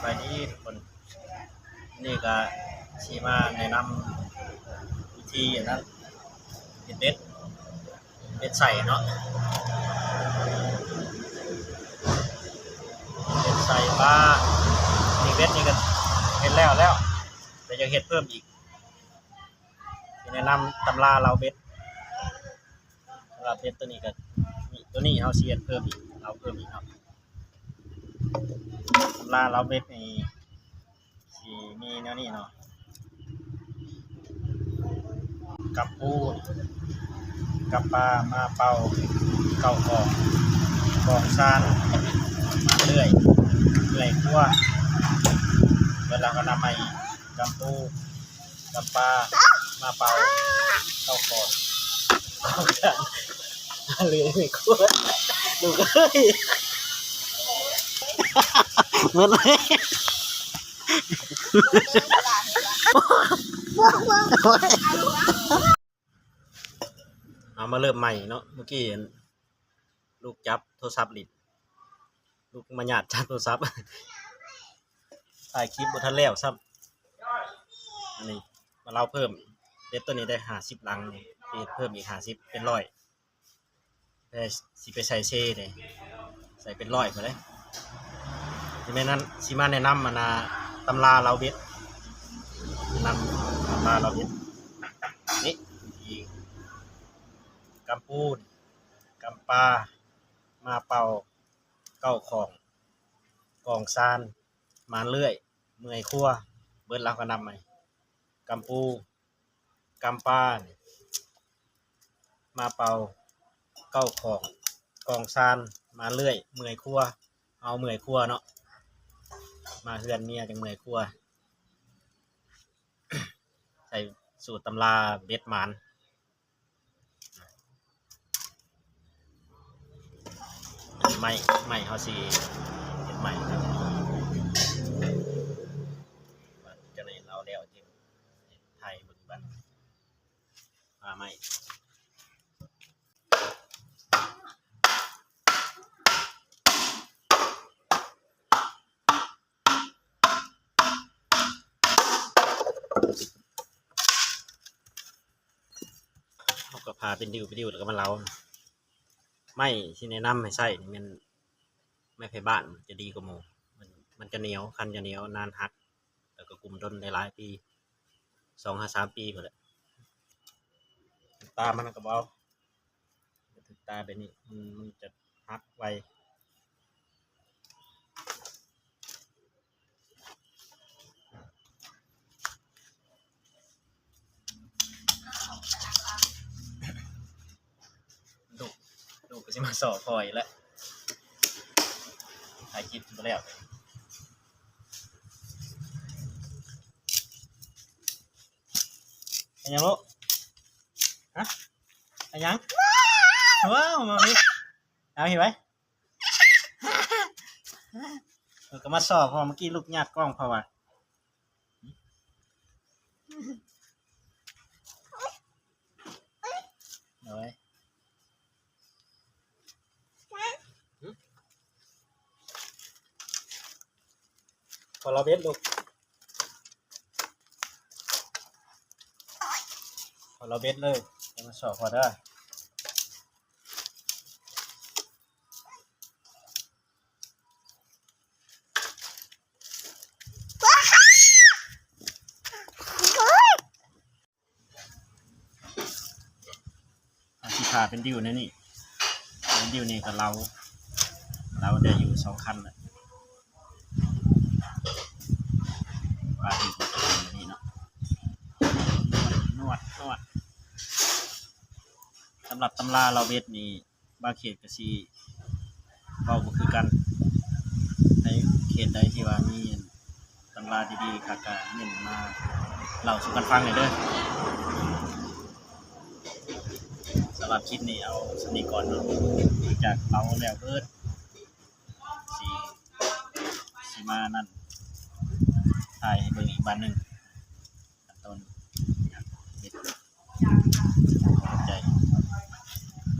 ບາຍດີທຸກຄົນ ນີ້ກະຊິມາແນະນຳວິທີອັນນັ້ນ ເຮັດເບັດ ເບັດໃສ່ເນາະ ເບັດໃສ່ປາ ນີ້ເບັດນີ້ກະເຮັດແລ້ວແລ້ວ ແຕ່ຢາກເຮັດເພີ່ມອີກ ຊິແນະນຳຕຳລາເລົາເບັດ ສຳລັບເບັດໂຕນີ້ກະ ໂຕນີ້ເຮົາຊິເຮັດເພີ່ມອີກ ເລົາເພີ່ມອີກເນາະ ຕຳລາເລົາເບັດນີ້ຊິມີແນວນີ້ເນາະ ກຳປູ ກຳປາ ມາເປົ່າ ເກົ້າຂອງ ກອງຊານ ມາເລື້ອຍ ເມື່ອຍຄົວ ເວລາກະນຳໃໝ່ ກຳປູ ກຳປາ ມາເປົ່າ ເກົ້າຂອງ ເລື່ອຍ ເມື່ອຍຄົວ ລູກເອີຍ ໝົດເລີຍ. ເຮົາມາເລີ່ມໃໝ່ເນາະ ເມື່ອກີ້ລູກຈັບໂທລະສັບຫຼິ້ນ ລູກມາຍາດຈັບໂທລະສັບ ຖ່າຍຄລິບບໍ່ທັນແລ້ວຊ້ຳ ອັນນີ້ມາເລົາເພີ່ມ ເບັດໂຕນີ້ໄດ້ຫ້າສິບຫຼັງ ເຮັດເພີ່ມອີກຫ້າສິບເປັນຮ້ອຍ ແຕ່ຊິໄປໃສ່ເຊເດ້ ໃສ່ເປັນຮ້ອຍພຸ້ນເດ້ ຊິແມ່ນນັ້ນ ຊິມາແນະນຳອັນນ່າ ຕຳລາເລົາເບັດ ນຳຕຳລາເລົາເບັດ ນີ້ ກຳປູ ກຳປາ ມາເປົ່າ ເກົ້າຂອງ ກອງຊານ ມາເລື້ອຍ ເມື່ອຍຄົວ ເບິດແລ້ວກະນຳໃໝ່ ກຳປູ ກຳປາ ມາເປົ່າ ເກົ້າຂອງ ກອງຊານ ມາເລື້ອຍ ເມື່ອຍຄົວ ເຮົາເມື່ອຍຄົວເນາະ ມາເຮືອນເມຍຈັ່ງເມື່ອຍຄົວ ໃສ່ສູດຕຳລາເບັດໝານ ໄມ້ ໄມ້ເຮົາຊິເຮັດໄມ້ ຈະໄດ້ເລົ່າແລ້ວຈຶ່ງຖ່າຍເບິ່ງບັດ ປາໄມ້ ເຮົາກະຜ່າເປັນດິ້ວເປັນດິ້ວ ແລ້ວກະມາເລົາ ໄມ້ທີ່ແນະນຳໃຫ້ໃຊ້ນີ້ແມ່ນໄມ້ໄຜ່ບ້ານ ຈະດີກວ່າໝູ່ ມັນ ມັນຈະໜຽວ ຄັນຈະໜຽວ ນານຫັກ ແລ້ວກະກຸ້ມດົນໄດ້ຫຼາຍປີ ສອງຫາສາມປີພຸ້ນແຫຼະ ຕາມັນກະບໍ່ເອົາ ຖືກຕາແບບນີ້ ມັນ ມັນຈະຫັກໄວ ລູກ ລູກກະຊິມາຊອກພໍ່ອີກແລ້ວ ຖ່າຍຄລິບບໍ່ແລ້ວ ເຮັດຫຍັງລູກ? ຮະ? ເຮັດຫຍັງ? ວ້າວ ມາພີ້ ເອົາພີ້ໄວ້ ເພິ່ນກະມາຊອກ ເພາະວ່າເມື່ອກີ້ລູກຍາດກ້ອງເຂົາວ່າ ໂດຍ ຂໍລາວເບັດລູກ ຂໍລາວເບັດເລີຍ ຢ່າມາຊອກເຂົາເດີ. ອາ ຊິຜ່າເປັນດິ້ວແນວນີ້ ເປັນດິ້ວນີ້ກະເລົາ ເລົາໄດ້ຢູ່ສອງຄັນແຫຼະ ປາດິບແບບນີ້ເນາະ ນວດ ນວດ ນວດ ສຳລັບຕຳລາເລົາເບັດນີ້ ບາງເຂດກະຊິເວົ້າບໍ່ຄືກັນ ໃນເຂດໃດທີ່ວ່າມີຕຳລາດີໆຄັກກະເມັ້ນມາເລົ່າສູ່ກັນຟັງແດ່ເດີ. ສຳລັບຄລິບນີ້ເອົາສ່ຳນີ້ກ່ອນເນາະ ຫຼັງຈາກເລົ່າແລ້ວເບີດ ຊິ ຊິມານັ້ນ ຖ່າຍໃຫ້ເບິ່ງອີກບາດໜຶ່ງ ຂັ້ນຕອນການເຮັດ.